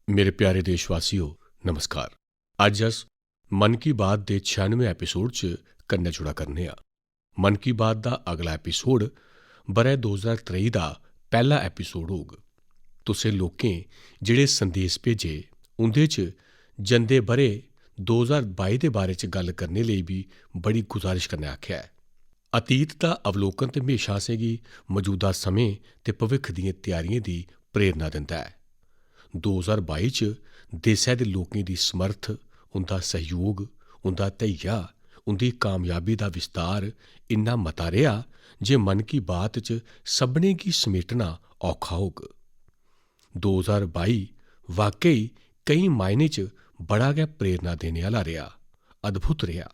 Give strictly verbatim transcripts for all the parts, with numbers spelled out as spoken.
मेरे प्यारे देशवासियो, नमस्कार। अज्ज अस मन की बात दे छियानुएं एपिसोड च कन्नै जुड़ा करने आं। मन की बात दा अगला एपिसोड ब'रै दो ज्हार त्रेई दा पैह्ला एपिसोड होग। तुसें लोकें जेह्ड़े संदेश भेजे, उं'दे च जंदे ब'रे दो ज्हार बाई दे बारे च गल्ल करने लेई बी बड़ी गुजारिश कन्नै आखेआ ऐ। अतीत दा अवलोकन ते म्हेशां असेंगी मजूदा समें ते भविक्ख दियें त्यारियें दी प्रेरणा दिंदा ऐ। दो ज्हार बाई च देसै दे लोकें दी समर्थ, उं'दा सैह्योग, उं'दा धैइया, उं'दी कामयाबी दा विस्तार इन्ना मता रेहा जे मन की बात च सभनें गी समेटना औखा होग। दो ज्हार बाई वाकई केईं मायने च बड़ा गै प्रेरणा देने आह्ला रेहा, अद्भुत रेहा।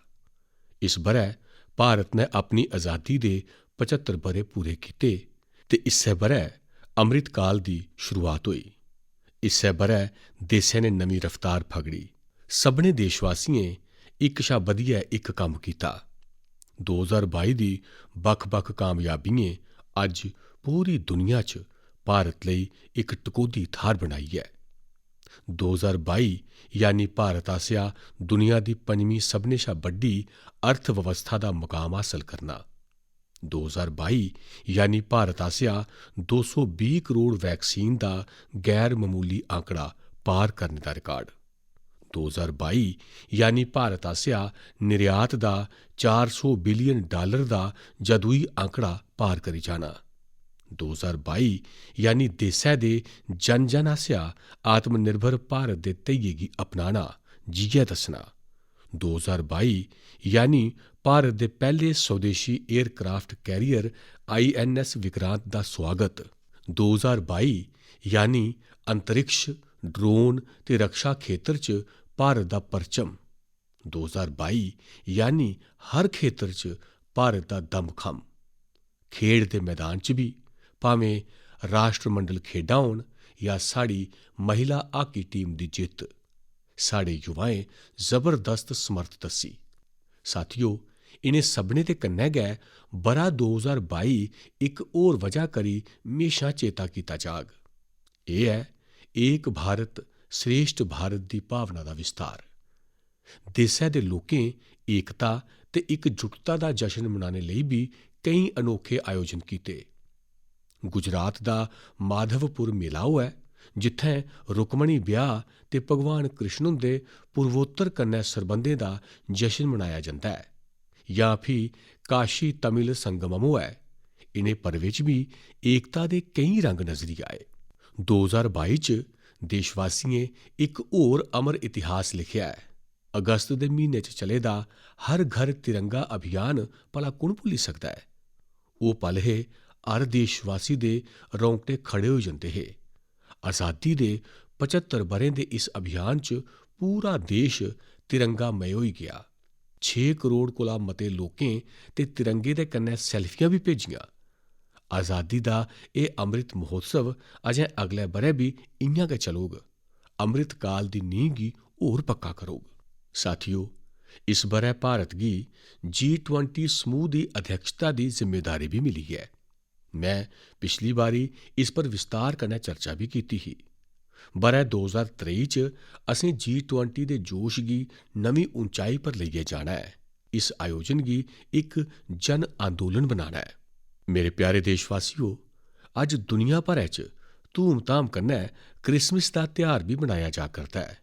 इस ब'रै भारत ने अपनी अजादी दे पचत्तर ब'रे पूरे कीते ते इस्सै ब'रै अमृतकाल दी शुरुआत होई। इस्सै ब'रै देसै ने नमीं रफ्तार फगड़ी। सभनें देशवासियें इक शा बधियै इक कम्म कीता। दो ज्हार बाई दी बक्ख-बक्ख कामयाबियें अज्ज पूरी दुनिया च भारत लेई इक टकोह्दी थाह्र बनाई ऐ। दो ज्हार बाई यानी भारत आसेआ दुनिया दी पंजमीं सभनें शा बड्डी अर्थव्यवस्था दा मकाम हासल करना। दो ज्हार बाई यानी भारत आसेआ दो सौ बीह् करोड़ वैक्सीन दा गैर ममूली आंकड़ा पार करने दा रिकार्ड। दो ज्हार बाई यानी भारत आसेआ निर्यात दा चार सौ बिलियन डालर दा जादुई आंकड़ा पार करी जाना। दो ज्हार बाई यानी देसै दे जन-जन आसेआ आत्मनिर्भर भारत दे ध्येइये गी अपनाना, जियै दस्सना। दो ज्हार बाई यानी भारत दे पैह्ले स्वदेशी एयरक्राफ्ट कैरियर आई एन एस विक्रांत दा सुआगत। दो ज्हार बाई यानी अंतरिक्ष, ड्रोन ते रक्षा खेतर च भारत दा परचम। दो ज्हार बाई यानी हर खेतर च भारत दा दमखम। खेढ दे मैदान च बी, भामें राष्ट्रमंडल खेढां होन जां साढ़ी महिला हाकी टीम दी जित्त, साढ़े युवाएं जबरदस्त समर्थ दस्सी। साथियो, इ'नें सभनें दे कन्नै गै ब'रा दो ज्हार बाई इक होर वजह करी म्हेशां चेता कीता जाग। एह् ऐ एक भारत श्रेष्ठ भारत दी भावना दा विस्तार। देसै दे लोकें एकता ते इकजुटता दा जश्न मनाने लेई बी केईं अनोखे आयोजन कीते। गुजरात दा माधवपुर मेला होऐ, जित्थें रुक्मणी ब्याह् ते भगवान कृष्ण हुंदे पूर्वोत्तर कन्नै सरबंधें दा जश्न मनाया जंदा ऐ, जां फ्ही काशी तमिल संगमम होऐ, इ'नें पर्वें च बी एकता दे केईं रंग नजरी आए। दो ज्हार बाई च देशवासियें इक होर अमर इतिहास लिखेआ ऐ। अगस्त दे म्हीने च चले दा हर घर तिरंगा अभियान भला कु'न भुल्ली सकदा ऐ? ओह् पल हे, हर देशवासी दे रौंगटे खड़े होई जंदे हे। आजादी दे पचत्तर ब'रें दे इस अभियान च पूरा देश तिरंगामय होई गेआ। छे करोड़ कोला मते लोकें ते तिरंगे दे कन्नै सेल्फियां बी भेजियां। आजादी दा एह् अमृत महोत्सव अजें अगले ब'रै बी इ'यां गै चलग। अमृत काल दी नींह गी होर पक्का करग। साथियो, इस ब'रै भारत गी जी ट्वेंटी समूह दी अध्यक्षता दी जिम्मेदारी बी मिली ऐ। में पिछली बारी इस पर विस्तार कन्नै चर्चा बी कीती ही। ब'रै दो ज्हार त्रेई च असें जी ट्वेंटी दे जोश गी नमीं उंचाई पर लेइयै जाना ऐ। इस आयोजन गी इक जन आंदोलन बनाना ऐ। मेरे प्यारे देशवासियो, अज्ज दुनिया भरै च धूमधाम कन्नै क्रिसमस दा ध्यार बी मनाया जा करदा ऐ।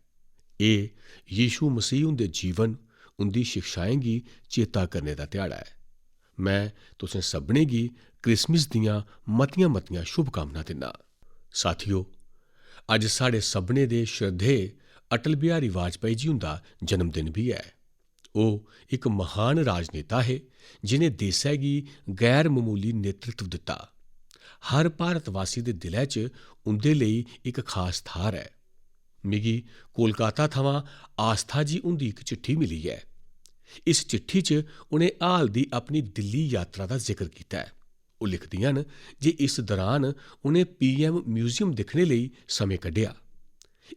एह् यीशु मसीह हुंदे जीवन, उं'दी शिक्षाएं गी चेता करने दा ध्याड़ा ऐ। में तुसें सभनें गी क्रिसमस दियां मतियां-मतियां शुभकामनां दिन्ना। साथियो, अज्ज साढ़े सभनें दे श्रद्धेय अटल बिहारी वाजपेयी जी हुंदा जन्मदिन बी ऐ। ओह् इक महान राजनेता हे, जि'नें देसै गी गैर ममूली नेतृत्व दित्ता। हर भारतवासी दे दिलै च उं'दे लेई इक खास थाह्र ऐ। मिगी कोलकाता थमां आस्था जी हुंदी इक चिट्ठी मिली ऐ। इस चिट्ठी च उ'नें हाल दी अपनी दिल्ली यात्रा दा जिकर कीता ऐ। ओह् लिखदियां न जे इस दरान उ'नें पी एम म्यूजियम दिक्खने लेई समें कड्ढेआ।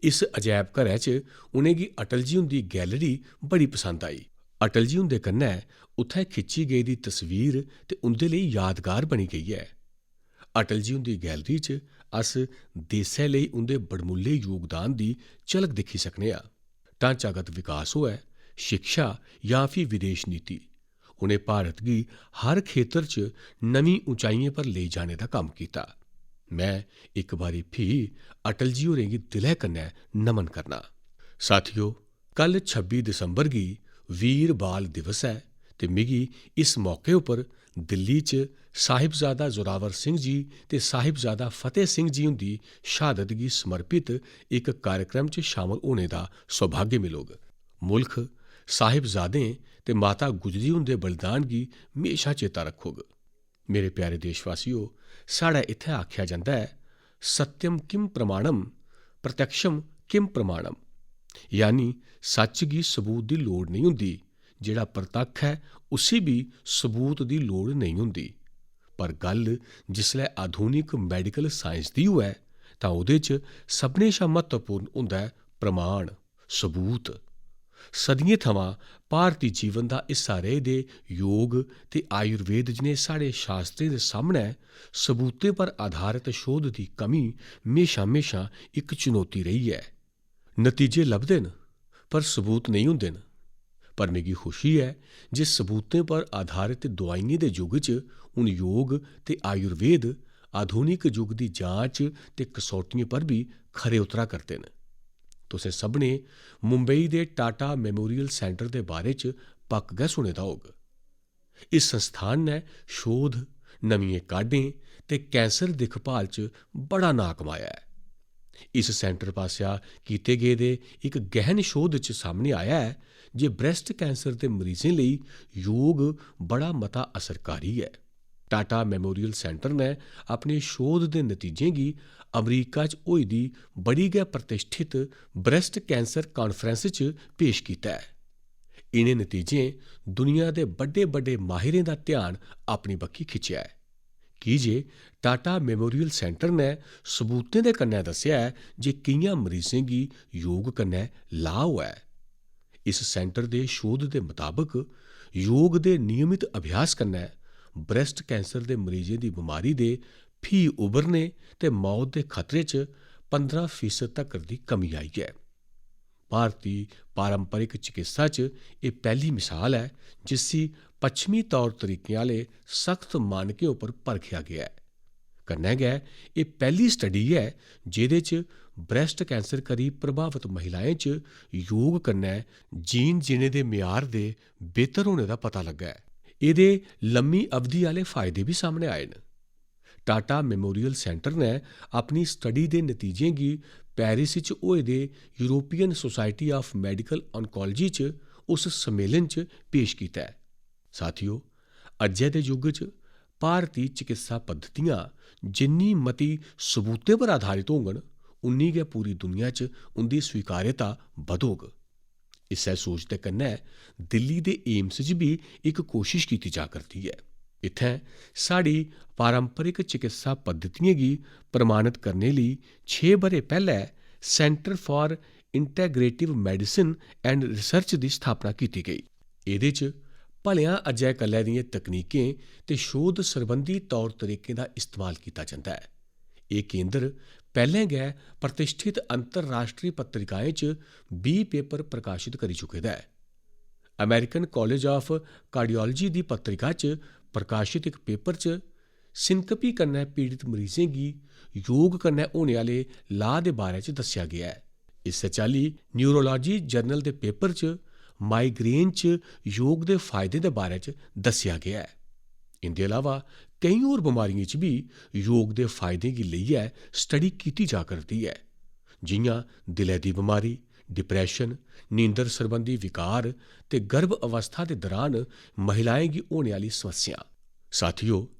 इस अजैब घरै च उ'नेंगी अटल जी हुंदी गैलरी बड़ी पसंद आई। अटल जी हुंदे कन्नै उत्थै खिच्ची गेदी तस्वीर ते उं'दे लेई यादगार बनी गेई ऐ। अटल जी हुंदी गैलरी च अस देसै लेई उं'दे बड़मुल्ले योगदान दी झलक दिक्खी सकने आं। ढांचागत विकास होऐ, शिक्षा जां फ्ही विदेश नीति, उ'नें भारत गी हर खेतर च नमीं उचाइयें पर लेई जाने दा कम्म कीता। में इक बारी फ्ही अटल जी होरें गी दिलै कन्नै नमन करना। साथियो, कल छब्बी दिसंबर गी वीर बाल दिवस ऐ ते मिगी इस मौके उप्पर दिल्ली च साहिबजादा जोरावर सिंह जी ते साहिबजादा फतेह सिंह जी हुंदी शहादत गी समर्पित इक कार्यक्रम च शामल होने दा सौभाग्य मिलग। मुल्ख साहिबजादें ते माता गुजरी हुंदे बलिदान गी म्हेशा चेता रक्खग। मेरे प्यारे देशवासियो, साढ़े इत्थै आखेआ जंदा ऐ, "सत्यम किम प्रमाणम, प्रत्यक्षम किम प्रमाणम", यानी सच्च गी सबूत दी लोड़ नेईं होंदी, जेह्ड़ा प्रत्यक्ष ऐ उसी बी सबूत दी लोड़ नेईं होंदी। पर गल्ल जिसलै आधुनिक medical science दी होऐ तां ओह्दे च सभनें शा म्हत्तवपूर्ण होंदा ऐ प्रमाण, सबूत। सदियें थमां भारती जीवन दा हिस्सा रेह् दे योग ते आयुर्वेद जनेह् साढ़े शास्त्रें दे सामनै सबूतें पर आधारत शोध दी कमी म्हेशां-म्हेशां इक चुनौती रेही ऐ। नतीजे लभदे न, पर सबूत नेईं होंदे न। पर मिगी खुशी ऐ जे सबूतें पर आधारत दुआइयें दे युग च हून योग ते आयुर्वेद आधुनिक युग दी जांच ते कसौटियें पर बी खरे उतरा करदे न। तुसें सभनें मुंबई दे टाटा मेमोरियल सेंटर दे बारे च पक्क गै सुने दा होग। इस संस्थान ने शोध, नमियें काढें ते कैंसर दिक्खभाल च बड़ा नांऽ कमाया ऐ। इस सेंटर पासेआ कीते गेदे इक गैहन शोध च सामने आया ऐ जे ब्रेस्ट कैंसर दे मरीजें लेई योग बड़ा मता असरकारी ऐ। टाटा मेमोरियल सेंटर ने अपने शोध दे नतीजें गी अमरीका च होई दी बड़ी गै प्रतिष्ठित ब्रेस्ट कैंसर कांफ्रेंस च पेश कीता ऐ। इ'नें नतीजें दुनिया दे बड्डे-बड्डे माहिरें दा ध्यान अपनी बक्खी खिच्चेआ ऐ, की जे टाटा मेमोरियल सेंटर ने सबूतें दे कन्नै दस्सेआ ऐ जे कि'यां मरीजें गी योग कन्नै लाह् होऐ। इस सेंटर दे शोध दे मताबक योग दे नियमित अभ्यास कन्नै ब्रेस्ट कैंसर दे मरीजें दी बमारी दे फ्ही उभरने ते मौत दे खतरे च पंदरां फीसद तगर दी कमी आई ऐ। भारती पारंपरिक चिकित्सा च एह् पैह्ली मिसाल ऐ जिसी पच्छमी तौर तरीकें आह्ले सख्त मानकें उप्पर परखेआ गेआ ऐ। कन्नै गै एह् पैह्ली स्टडी ऐ जेह्दे च ब्रेस्ट कैंसर करी प्रभावत महिलाएं च योग कन्नै जीन जीने दे म्यार दे बेहतर होने दा पता लग्गा ऐ। एह्दे लम्मी अवधि आह्ले फायदे बी सामनै आए न। टाटा मेमोरियल सेंटर ने अपनी स्टडी दे नतीजें गी पेरिस च होए दे European society of medical oncology च उस सम्मेलन च पेश कीता ऐ। साथियो, अज्जै दे युग च भारती चिकित्सा पद्धतियां जिन्नी मती सबूतें पर आधारित होङन, उन्नी गै पूरी दुनिया च उं'दी स्वीकार्यता बधोग। इस्सै सोच दे कन्नै दिल्ली दे एम्स च बी इक कोशश कीती जा करदी ऐ। इत्थें साढ़ी पारंपरिक चिकित्सा पद्धतियें गी प्रमाणत करने लेई छे ब'रे पैह्‌ले Centre for Integrative Medicine and Research दी स्थापना कीती गेई। एह्‌दे च भलेआं अज्जै-कल्लै दियें तकनीकें ते शोध सरबंधी तौर-तरीकें दा इस्तेमाल कीता जंदा ऐ। एह् केंदर पैह्‌लें गै प्रतिश्ठित अंतर्राश्ट्री पत्रिकाएं च बीह् पेपर प्रकाशत करी चुके दा ऐ। American College of Cardiology दी पत्रिका च प्रकाशत इक पेपर च syncope कन्नै पीड़त मरीजें गी योग कन्नै होने आह्‌ले लाह् दे बारे च दस्सेआ गेआ ऐ। इस्सै चाल्ली न्यूरोलॉजी जर्नल दे पेपर च माइग्रेन च योग दे फायदें दे बारे च दस्सेआ गेआ ऐ। इं'दे अलावा केईं होर बमारियें च बी योग दे फायदें गी लेइयै स्टडी कीती जा करदी ऐ, जि'यां दिलै दी बमारी, डिप्रैशन, नींदर सरबंधी विकार ते गर्भ अवस्था दे दरान महिलाएं गी होने आह्‌ली समस्या। साथियो,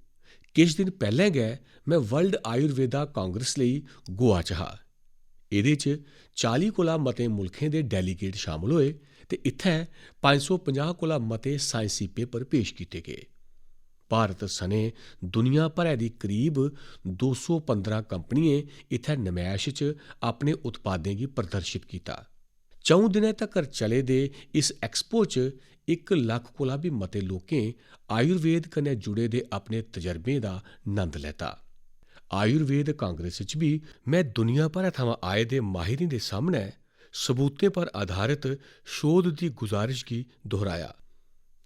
किश दिन पैह्‌लें गै में वर्ल्ड आयुर्वेदा कांग्रेस लेई गोवा च हा। एह्‌दे च चाली कोला मते मुल्खें दे डेलीगेट शामल होए ते इत्थै पंज सौ पंजाह् कोला मते साइंसी पेपर पेश कीते गे। भारत सने दुनिया भरै दी करीब दो सौ पंदरां कंपनियें इत्थै नमैश च अपने उत्पादें गी प्रदर्शत कीता। च'ऊं दिनें तगर चले दे इस एक्सपो च इक लक्ख कोला बी मते लोकें आयुर्वेद कन्नै जुड़े दे अपने तजर्बें दा नंद लैता। आयुर्वेद कांग्रेस च बी में दुनिया भरै थमां आए दे माहिरें दे सामनै सबूतें पर आधारत शोध दी गुजारिश गी दोहराया।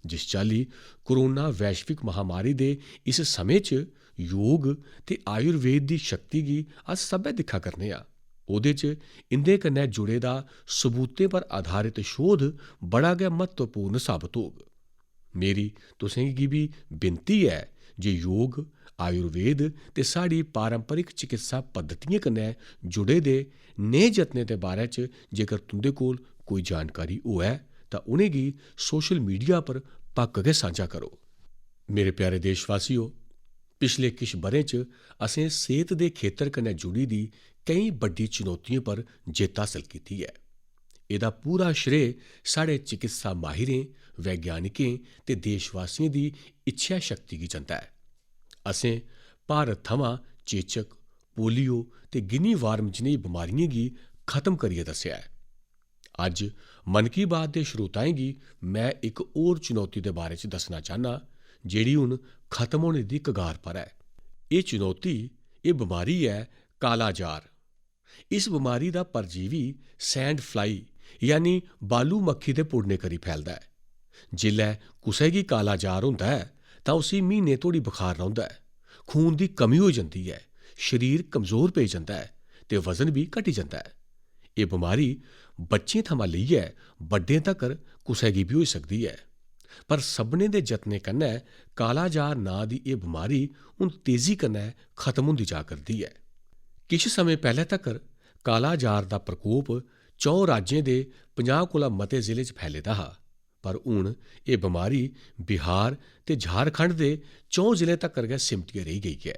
जिस चाल्ली कोरोना वैश्विक महामारी दे इस समें च योग ते आयुर्वेद दी शक्ति गी अस सब्भै दिक्खा करने आं, ओह्दे च इं'दे कन्नै जुड़े दा सबूतें पर आधारत शोध बड़ा गै म्हत्तवपूर्ण साबत होग। मेरी तुसें गी बी विनती ऐ जे योग, आयुर्वेद ते साढ़ी पारंपरिक चिकित्सा पद्धतियें कन्नै जुड़े दे नेह जतनें दे बारे च जेकर तुं'दे कोल कोई जानकारी होऐ तां उ'नेंगी सोशल मीडिया पर पक्क गै सांझा करो। मेरे प्यारे देशवासियो, पिछले किश ब'रें च असें सेह्त दे खेतर कन्नै जुड़ी दी केईं बड्डी चुनौतियें पर जित्त हासल कीती ऐ। एह्दा पूरा श्रेय साढ़े चिकित्सा माहिरें, वैज्ञानिकें ते देशवासियें दी इच्छेआ शक्ति गी जंदा ऐ। असें भारत थमां चेचक, पोलियो ते गिनी वार्म जनेही बमारियें गी खत्म करियै दस्सेआ ऐ। अज्ज मन की बात दे श्रोताएं गी में इक होर चुनौती दे बारे च दस्सना चाह्न्नां, जेह्ड़ी हून खत्म होने दी कगार पर ऐ। एह् चुनौती, एह् बमारी ऐ काला जार। इस बमारी दा परजीवी सैंड फ्लाई यानी बालू मक्खी दे पुड़ने करी फैलदा ऐ। जिसलै कुसै गी काला जार होंदा ऐ तां उसी म्हीने धोड़ी बुखार रौंह्दा ऐ, खून दी कमी होई जंदी ऐ, शरीर कमजोर पेई जंदा ऐ ते वजन बी घटी जंदा ऐ। एह् बमारी बच्चें थमां लेइयै बड्डें तगर कुसै गी बी होई सकदी ऐ। पर सभनें दे जतनें कन्नै काला जार नांऽ दी एह् बमारी हून तेजी कन्नै खत्म होंदी जा करदी ऐ। किश समें पैह्ले तगर काला जार दा प्रकोप चौं राज्यें दे पंजाह् कोला मते जिलें च फैले दा हा, पर हून एह् बमारी बिहार ते झारखंड दे चौं जिलें तगर गै सिमटियै रेही गेई ऐ।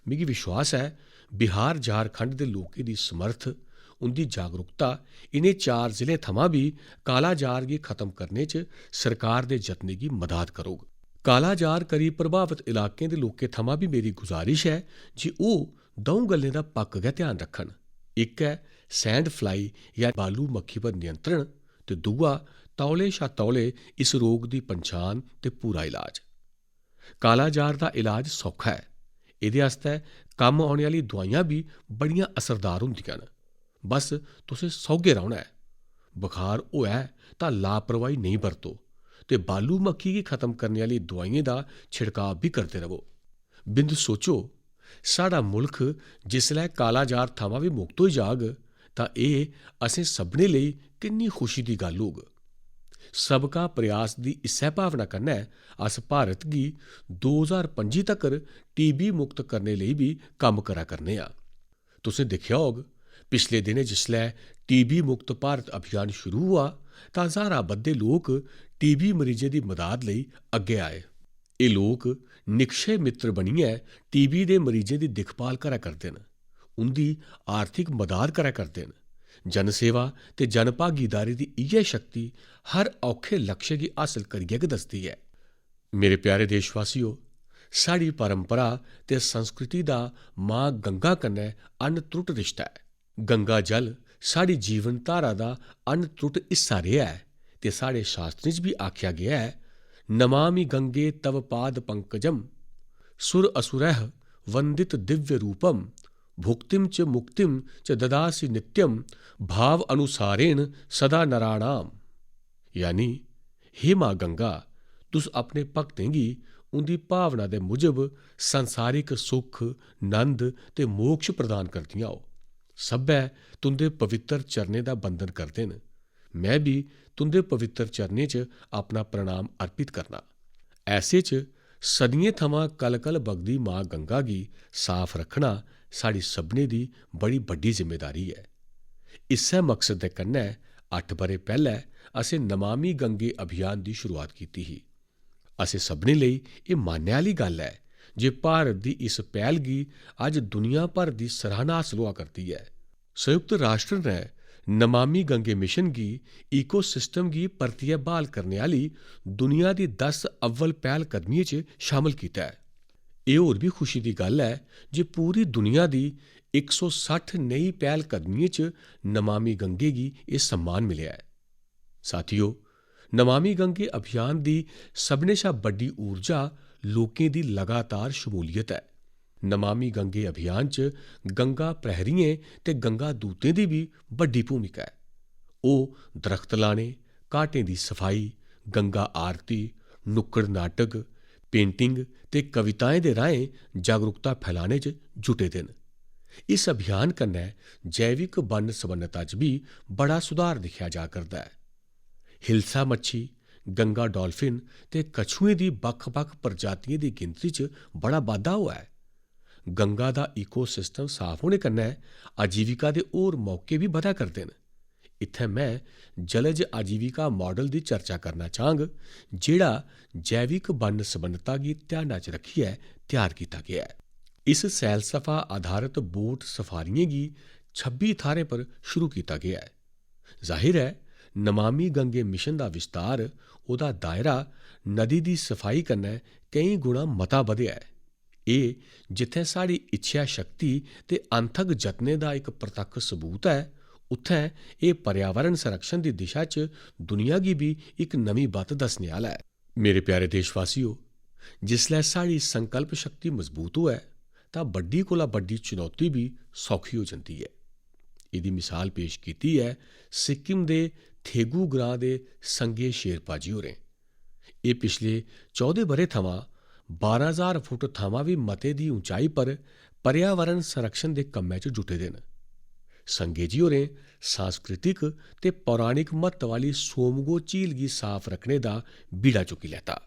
मिगी विश्वास ऐ, बिहार झारखंड दे लोकें दी समर्थ, उं'दी जागरूकता इ'नें चार जिलें थमां बी काला जार गी खत्म करने च सरकार दे जतनें गी मदाद करोग। काला जार करी प्रभावत इलाकें दे लोकें थमां बी मेरी गुजारिश ऐ जे ओह् द'ऊं गल्लें दा पक्क गै ध्यान रक्खन। इक ऐ सैंड फ्लाई या बालू मक्खी पर नियंत्रण ते दूआ तौले शा तौले इस रोग दी पंछान ते पूरा इलाज। काला जार दा इलाज सौखा ऐ। एह्दे आस्तै कम्म औने आह्ली दोआइयां बी बड़ियां असरदार होंदियां न। बस तुसें सौह्गे रौह्ना ऐ। बुखार होऐ तां लापरवाही नेईं बरतो ते बालू मक्खी गी खत्म करने आह्ली दोआइयें दा छिड़काव बी करदे र'वो। बिंद सोचो, साढ़ा मुल्ख जिसलै काला जार थमां बी मुक्त होई जाग तां एह् असें सभनें लेई किन्नी खुशी दी गल्ल होग। सबका प्रयास दी इस्सै भावना कन्नै अस भारत गी दो ज्हार पंजी तगर टीबी मुक्त करने लेई बी कम्म करा करने आं। तुसें दिक्खेआ होग, पिछले दिनें जिसलै टीबी मुक्त भारत अभियान शुरू होआ तां ज्हारां बद्धे लोक टीबी मरीजें दी मदाद लेई अग्गें आए। एह् लोक निक्षय मित्र बनियै टीबी दे मरीजें दी दिक्खभाल करै करदे न, उं'दी आर्थिक मदाद करै करदे न। जनसेवा ते जनभागीदारी दी इ'यै शक्ति हर औखे लक्ष्य गी हासल करियै गै दसदी ऐ। मेरे प्यारे देशवासियो, साढ़ी परंपरा ते संस्कृति दा मां गंगा कन्नै अनत्रुट रिश्ता ऐ। गंगा जल साढ़ी जीवन धारा दा अनत्रुट हिस्सा रेहा ऐ ते साढ़े शास्त्रें च बी आखेआ गेआ ऐ, "नमामि गंगे तव पाद पंकजम सुर असुरैः वंदित दिव्य रूपम भुक्तिम च मुक्तिम च ददासि नित्यम भाव अनुसारेण सदा नराणाम।" यानी, हे मां गंगा, तुस अपने भक्तें गी उं'दी भावना दे मुजब संसारिक सुख, नंद ते मोक्ष प्रदान करदियां ओ। सब्भै तुं'दे पवित्तर चरणें दा बंदन करदे न। में बी तुं'दे पवित्तर चरणें च अपना प्रणाम अर्पित करना। ऐसे च सदियें थमां कल-कल बगदी मां गंगा गी साफ रक्खना साढ़ी सभनें दी बड़ी बड्डी जिम्मेदारी ऐ। इस्सै मकसद दे कन्नै अट्ठ ब'रे पैह्लै असें नमामि गंगे अभियान दी शुरुआत कीती ही। असें सभनें लेई एह् मान्नै आह्ली गल्ल ऐ जे भारत दी इस पैह्ल गी अज्ज दुनिया भर दी सराहना हासल होआ करदी ऐ। संयुक्त राष्ट्र ने नमामि गंगे मिशन गी इकोसिस्टम गी परतियै ब्हाल करने आह्ली दुनिया दी दस अव्वल पैह्लकदमियें च शामल कीता ऐ। एह् होर बी खुशी दी गल्ल ऐ जे पूरी दुनिया दी इक सौ सट्ठ नेही पैह्लकदमियें च नमामि गंगे गी एह् सम्मान मिलेआ ऐ। साथियो, नमामि गंगे अभियान दी सभनें शा बड्डी ऊर्जा लोकें दी लगातार शमूलियत ऐ। नमामि गंगे अभियान च गंगा प्रहरियें ते गंगा दूतें दी बी बड्डी भूमिका ऐ। ओह् दरख्त लाने, घाटें दी सफाई, गंगा आरती, नुक्कड़ नाटक, पेंटिंग ते कविताएं दे राहें जागरूकता फैलाने च जुटे दे न। इस अभियान कन्नै जैविक बन्न सबन्नता च बी बड़ा सुधार दिक्खेआ जा करदा ऐ। हिल्सा मच्छी, गंगा डॉल्फिन ते कछुएं दी बक्ख-बक्ख प्रजातियें दी गिनतरी च बड़ा बाद्धा होआ ऐ। गंगा दा इकोसिस्टम साफ होने कन्नै आजीविका दे होर मौके बी बधा करदे न। इत्थै में जलज आजीविका मॉडल दी चर्चा करना चाहंग, जेह्ड़ा जैविक बन्न सबन्नता गी ध्याना च रक्खियै त्यार कीता गेआ ऐ। इस सैलसफा आधारत बोट सफारियें गी छब्बी थाह्‌रें पर शुरू कीता गेआ ऐ। जाहिर ऐ, नमामि गंगे मिशन दा विस्तार, ओह्‌दा दायरा नदी दी सफाई कन्नै केईं गुणा मता बधेआ ऐ। एह् जित्थै साढ़ी इच्छेआ शक्ति ते अनथक जतनें दा इक परतक्ख सबूत ऐ, उत्थै एह् पर्यावरण संरक्षण दी दिशा च दुनिया गी बी इक नमीं बत्त दस्सने आह्‌ला ऐ। मेरे प्यारे देशवासियो, जिसलै साढ़ी संकल्प शक्ति मजबूत होऐ, तां बड्डी कोला बड्डी चुनौती बी सौखी होई जंदी ऐ। एह्‌दी मिसाल पेश कीती ऐ सिक्किम दे थेगू ग्रां दे संगे शेरपा जी होरें। एह् पिछले चौह्‌दें ब'रें थमां बारां ज्हार फुट थमां बी मते दी उंचाई पर पर्यावरण संरक्षण दे कम्मै च जुटे दे न। संगे जी होरें सांस्कृतिक ते पौराणिक म्हत्तव आह्‌ली सोमगो झील गी साफ रक्खने दा बीड़ा चुक्की लैता।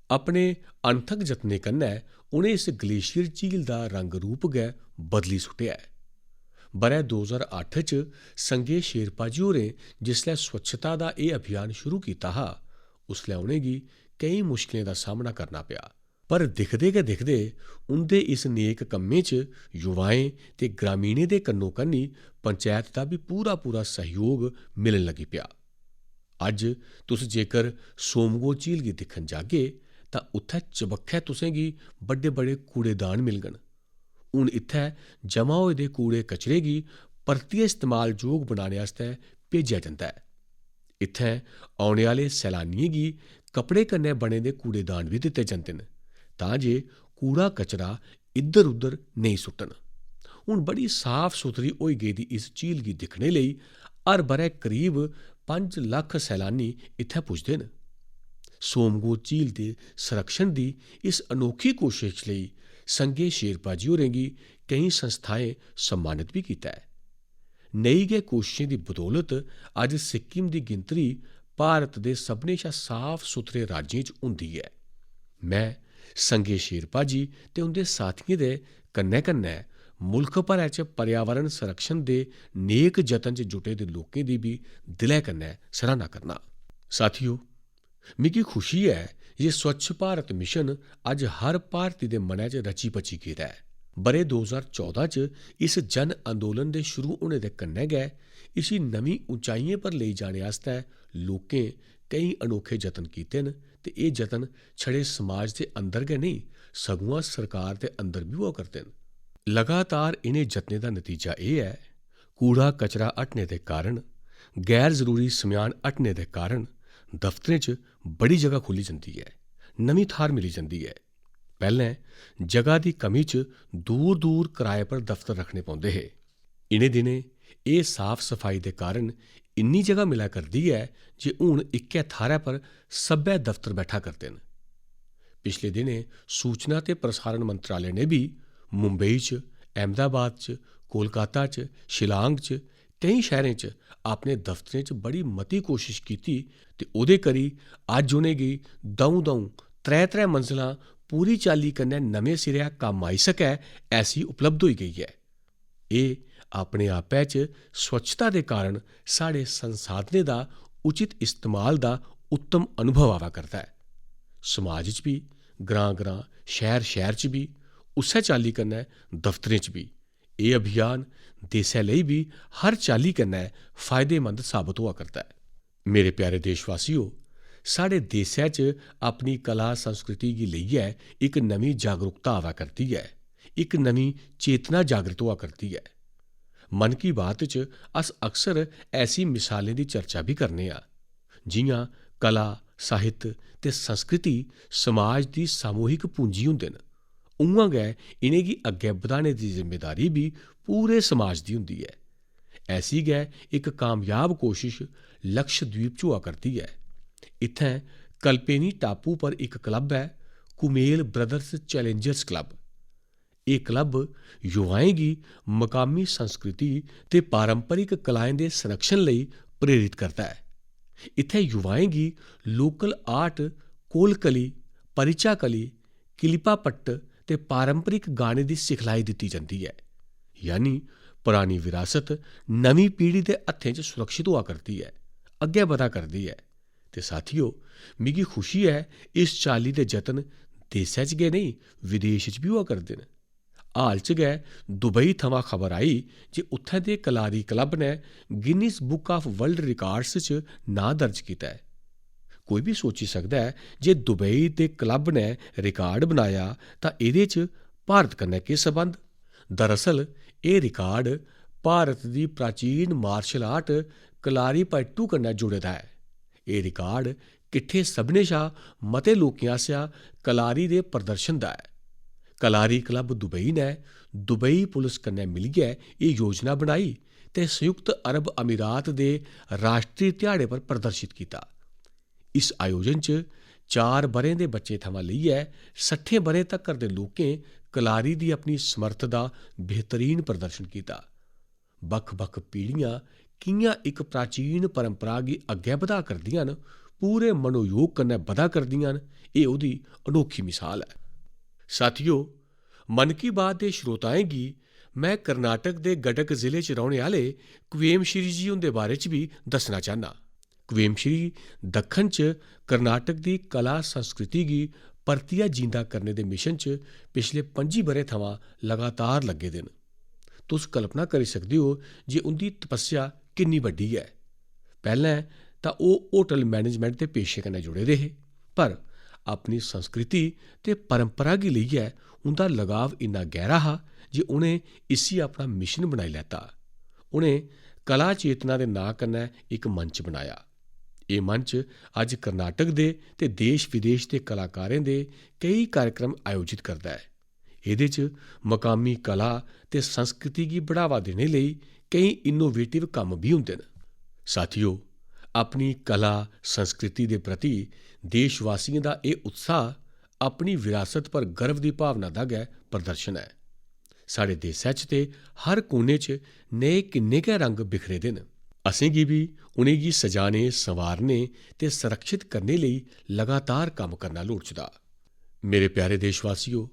अपने अनथक जतनें कन्नै उ'नें इस ग्लेशियर झील दा रंग रूप गै बदली सुट्टेआ ऐ। ब'रै दो ज्हार अट्ठ च संगे शेरपा जी होरें जिसलै स्वच्छता दा एह् अभियान शुरू कीता हा, उसलै उ'नेंगी केईं मुश्कलें दा सामना करना पेआ। पर दिखदे गै दिखदे उं'दे इस नेक कम्में च युवाएं ते ग्रामीणें दे कन्नो-कन्नी पंचैत दा बी पूरा-पूरा सैह्‌योग मिलन लगी पेआ। अज्ज तुस जेकर सोमगो झील गी दिक्खन जागे, तां उत्थै चबक्खै तुसेंगी बड्डे-बड्डे कूड़ेदान मिलङन। हून इत्थै जमा होए दे कूड़े-कचरे गी परतियै इस्तेमाल जोग बनाने आस्तै भेजेआ जंदा ऐ। इत्थै औने आह्‌ले सैलानियें गी कपड़े कन्नै बने दे कूड़ेदान बी दित्ते जंदे न, तां जे कूड़ा-कचरा इद्धर-उद्धर नेईं सुट्टन। हून बड़ी साफ-सुथरी होई गेदी इस झील गी दिक्खने लेई हर ब'रै करीब पंज लक्ख सैलानी इत्थै पुजदे न। सोमगो झील दे संरक्षण दी इस अनोखी कोशश लेई संगे शेरपा जी होरें गी केईं संस्थाएं सम्मानत बी कीता ऐ। नेही गै कोशशें दी बदौलत अज्ज सिक्किम दी गिनतरी भारत दे सभनें शा साफ-सुथरे राज्यें च होंदी ऐ। में संगे शेरपा जी ते उं'दे साथियें दे कन्नै-कन्नै मुल्ख भरै च पर्यावरण संरक्षण दे नेक जतन च जुटे दे लोकें दी बी दिलै कन्नै सराह्‌ना करना। साथियो, मिगी खुशी ऐ जे स्वच्छ भारत मिशन अज्ज हर भारती दे मनै च रची-पची गेदा ऐ। ब'रे दो ज्हार चौदां च इस जन आंदोलन दे शुरू होने दे कन्नै गै इसी नमीं उंचाइयें पर लेई जाने आस्तै लोकें केईं अनोखे जतन कीते न ते एह् जतन छड़े समाज दे अंदर गै नेईं, सगुआं सरकार दे अंदर बी होआ करदे न। लगातार इ'नें जतनें दा नतीजा एह् ऐ, कूड़ा-कचरा हटने दे कारण, गैर जरूरी सम्यान हटने दे कारण दफ्तरें च बड़ी जगह खु'ल्ली जंदी ऐ, नमीं थाह्‌र मिली जंदी ऐ। पैह्‌लें जगह दी कमी च दूर-दूर कराए पर दफ्तर रक्खने पौंदे हे। इ'नें दिनें एह् साफ-सफाई दे कारण इन्नी जगह मिला करदी ऐ जे हून इक्कै थाह्‌रै पर सब्भै दफ्तर बैठा करदे न। पिछले दिनें सूचना ते प्रसारण मंत्रालय ने बी मुंबई च, अहमदाबाद च, कोलकाता च, शिलांग च, केईं शैह्‌रें च अपने दफ्तरें च बड़ी मती कोशश कीती ते ओह्‌दे करी अज्ज उ'नेंगी द'ऊं-द'ऊं, त्रै-त्रै मंजलां पूरी चाल्ली कन्नै नमें सिरेआ कम्म आई सकै, ऐसी उपलब्ध होई गेई ऐ। एह् अपने आपै च स्वच्छता दे कारण साढ़े संसाधनें दा उचित इस्तेमाल दा उत्तम अनुभव आवा करदा ऐ। समाज च बी, ग्रां-ग्रां, शैह्‌र-शैह्‌र च बी उस्सै चाल्ली कन्नै दफ्तरें च बी एह् अभियान देसै लेई बी हर चाल्ली कन्नै फायदेमंद साबत होआ करदा ऐ। मेरे प्यारे देशवासियो, साढ़े देसै च अपनी कला संस्कृति गी लेइयै इक नमीं जागरूकता आवा करदी ऐ, इक नमीं चेतना जागृत होआ करदी ऐ। मन की बात च अस अक्सर ऐसी मिसालें दी चर्चा बी करने आं, जि'यां कला, साहित्य ते संस्कृति समाज दी सामूहिक पूंजी होंदे न। उ'आं गै इ'नेंगी अग्गै बधाने दी जिम्मेदारी बी पूरे समाज दी होंदी ऐ। ऐसी गै इक कामयाब कोशश लक्षद्वीप च होआ करदी ऐ। इत्थें कल्पेनी टापू पर इक क्लब ऐ, कुमेल ब्रदर्स चैलेंजर्स क्लब। एह् क्लब युवाएं गी मकामी संस्कृति ते पारंपरिक कलाएं दे संरक्षण लेई प्रेरित करदा ऐ। इत्थै युवाएं गी लोकल आर्ट, कोलकली, परिचाकली, किलिपापट्ट ते पारंपरिक गाने दी सिखलाई दित्ती जंदी ऐ। यानी परानी विरासत नमीं पीढ़ी दे हत्थें च सुरक्षित होआ करदी ऐ, अग्गै बधा करदी ऐ। ते साथियो, मिगी खुशी ऐ, इस चाल्ली दे जतन देसै च गै नेईं, विदेश च बी होआ करदे न। हाल च गै दुबई थमां खबर आई जे उत्थै दे कलारी क्लब ने Guinness book of world records च नांऽ दर्ज कीता ऐ। कोई बी सोची सकदा ऐ जे दुबई दे क्लब ने रिकार्ड बनाया तां एह्दे च भारत कन्नै केह् सरबंध? दरअसल एह् रिकार्ड भारत दी प्राचीन मार्शल आर्ट कलारी पयट्टू कन्नै जुड़े दा ऐ। एह् रिकार्ड किट्ठे सभनें शा मते लोकें आसेआ कलारी दे प्रदर्शन दा ऐ। कलारी क्लब दुबई ने दुबई पुलस कन्नै मिलियै एह् योजना बनाई ते संयुक्त अरब अमीरात दे राश्ट्री ध्याड़े पर प्रदर्शित कीता। इस आयोजन च चार ब'रें दे बच्चे थमां लेइयै सट्ठें ब'रें तगर दे लोकें कलारी दी अपनी समर्थ दा बेहतरीन प्रदर्शन कीता। बक्ख-बक्ख पीढ़ियां कि'यां इक प्राचीन परंपरा गी अग्गै बधा करदियां न, पूरे मनोयोग कन्नै बधा करदियां न, एह् ओह्दी अनोखी मिसाल ऐ। साथियो, मन की बात दे श्रोताएं गी में कर्नाटक दे गडक जिले च रौह्ने आह्ले क्वेमश्री जी हुंदे बारे च बी दस्सना चाह्न्नां। क्वेमश्री दक्खन च कर्नाटक दी कला संस्कृति गी परतियै जींदा करने दे मिशन च पिछले पंजी ब'रें थमां लगातार लग्गे दे न। तुस कल्पना करी सकदे ओ जे उं'दी तपस्या किन्नी बड्डी ऐ। पैह्लें तां ओह् होटल मैनेजमेंट दे पेशे कन्नै जुड़े दे हे, पर अपनी संस्कृति ते परंपरा गी लेइयै उं'दा लगाव इन्ना गैह्रा हा जे उ'नें इसी अपना मिशन बनाई लैता। उ'नें कला चेतना दे नांऽ कन्नै इक मंच बनाया। एह् मंच अज्ज कर्नाटक दे ते देश-विदेश दे कलाकारें दे केई कार्यक्रम आयोजित करदा ऐ। एह्दे च मकामी कला ते संस्कृति गी बढ़ावा देने लेई केई इनोवेटिव कम्म बी होंदे न। साथियो, अपनी कला संस्कृति दे प्रति देशवासियें दा एह् उत्साह अपनी विरासत पर गर्व दी भावना दा गै प्रदर्शन ऐ। साढ़े देसै च ते हर कोने च नेह् किन्ने गै रंग बिखरे दे न। असेंगी बी उ'नेंगी सजाने, संवारने ते संरक्षित करने लेई लगातार कम्म करना लोड़चदा। मेरे प्यारे देशवासियो,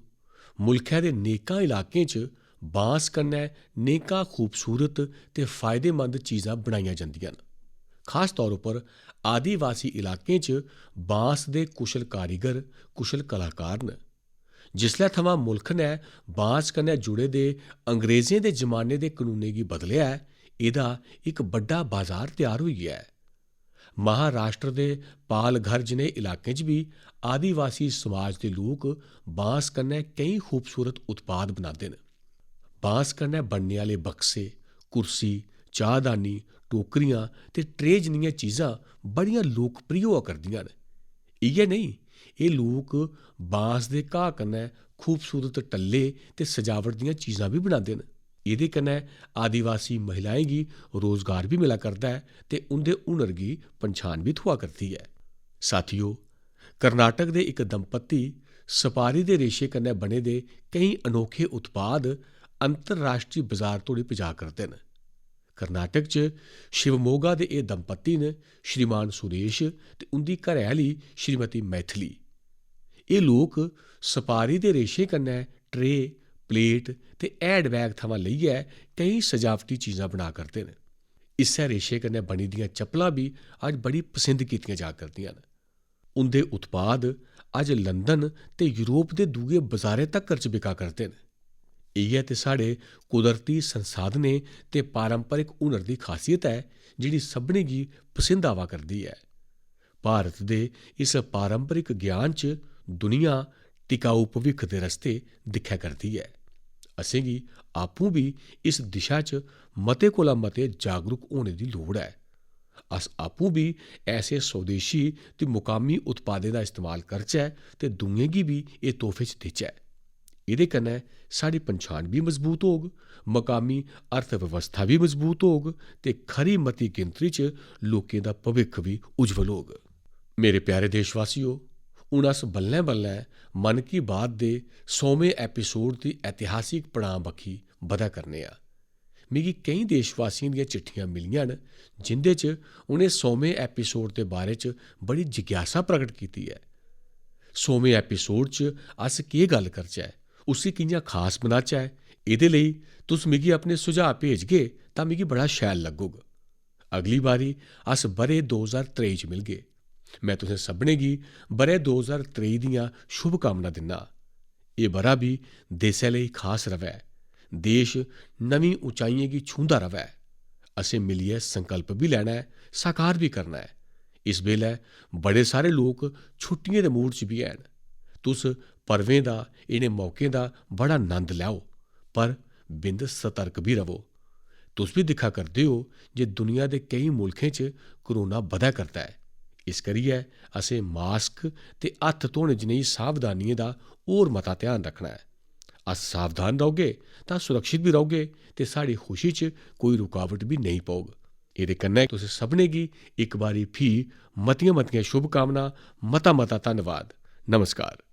मुल्खै दे नेकां इलाकें च बांस कन्नै नेकां खूबसूरत ते फायदेमंद चीजां बनाइयां जंदियां न। खास तौर उप्पर आदिवासी इलाकें च बांस दे कुशल कारीगर, कुशल कलाकार न। जिसलै थमां मुल्ख ने बांस कन्नै जुड़े दे अंग्रेजें दे जमाने दे कनूनें गी बदलेआ ऐ, एह्दा इक बड्डा बाजार त्यार होई गेआ ऐ। महाराष्ट्र दे पालघर जनेह् इलाकें च बी आदिवासी समाज दे लोक बांस कन्नै केई खूबसूरत उत्पाद बनांदे न। बांस कन्नै बनने आह्ले बक्से, कुर्सी, चाह्दानी, टोकरियां ते ट्रे जनेहियां चीजां बड़ियां लोकप्रिय होआ करदियां न। इ'यै नेईं, एह् लोक बांस दे घाऽ कन्नै खूबसूरत टल्ले ते सजावट दियां चीजां बी बनांदे न। एह्दे कन्नै आदिवासी महिलाएं गी रोजगार बी मिला करदा ऐ ते उं'दे हुनर गी पंछान बी थ्होआ करदी ऐ। साथियो, कर्नाटक दे इक दंपत्ति सपारी दे रेशे कन्नै बने दे केई अनोखे उत्पाद अंतर्राश्ट्री बजार तोड़ी पजा करदे न। कर्नाटक च शिवमोगा दे एह् दंपत्ति न श्रीमान सुरेश ते उं'दी घरैआह्ली श्रीमती मैथिली। एह् लोक सपारी दे रेशें कन्नै ट्रे, प्लेट ते हैंड बैग थमां लेइयै केई सजावटी चीजां बना करदे न। इस्सै रेशे कन्नै बनी दियां चप्पलां बी अज्ज बड़ी पसंद कीतियां जा करदियां न। उं'दे उत्पाद अज्ज लंदन ते यूरोप दे दूए बजारें तक्कर च बिका करदे न। इ'यै ते साढ़े कुदरती संसाधनें ते पारंपरिक हुनर दी खासियत ऐ, जेह्ड़ी सभनें गी पसंद आवा करदी ऐ। भारत दे इस पारंपरिक ज्ञान च दुनिया टिकाऊ भविक्ख दे रस्ते दिक्खै करदी ऐ। असेंगी आपूं बी इस दिशा च मते कोला मते जागरूक होने दी लोड़ ऐ। अस आपूं बी ऐसे स्वदेशी ते मुकामी उत्पादें दा इस्तेमाल करचै ते दूएं गी बी एह् तोह्फे च देचै। एह्दे कन्नै साढ़ी पंछान बी मजबूत होग, मकामी अर्थव्यवस्था बी मजबूत होग ते खरी मती गिनतरी च लोकें दा भविक्ख बी उज्जवल होग। मेरे प्यारे देशवासियो, हून अस बल्लें-बल्लें मन की बात दे सौमें एपिसोड दी ऐतिहासिक पड़ां बक्खी बधा करने आं। मिगी केईं देशवासियें दियां चिट्ठियां मिलियां न, जिं'दे च उ'नें सौमें एपिसोड दे बारे च बड़ी जिज्ञासा प्रगट कीती ऐ। सौमें एपिसोड च अस केह् गल्ल करचै, उसी कि'यां खास बनाचै, एह्दे लेई तुस मिगी अपने सुझाऽ भेजगे तां मिगी बड़ा शैल लग्गग। अगली बारी अस ब'रे दो ज्हार त्रेई च मिलगे। में तुसें सभनें गी ब'रे दो ज्हार त्रेई दियां शुभकामनां दिन्ना। एह् ब'रा बी देसै लेई खास र'वै, देश नमीं उचाइयें गी छूंह्दा र'वै। असें मिलियै संकल्प बी लैना ऐ, साकार बी करना ऐ। इस बेल्लै बड़े सारे लोक छुट्टियें दे मूड च बी हैन। तुस पर्वें दा, इ'नें मौकें दा बड़ा नंद लैओ, पर बिंद सतर्क बी र'वो। तुस बी दिक्खा करदे ओ जे दुनिया दे केईं मुल्खें च कोरोना बधै करदा ऐ। इस करियै असें मास्क ते हत्थ धोने जनेही सावधानियें दा होर मता ध्यान रक्खना ऐ। अस सावधान रौह्गे तां सुरक्षत बी रौह्गे ते साढ़ी खुशी च कोई रुकावट बी नेईं पौग। एह्दे कन्नै तुसें सभनें गी इक बारी फ्ही मतियां-मतियां शुभकामनां, मता-मता धन्नवाद। नमस्कार।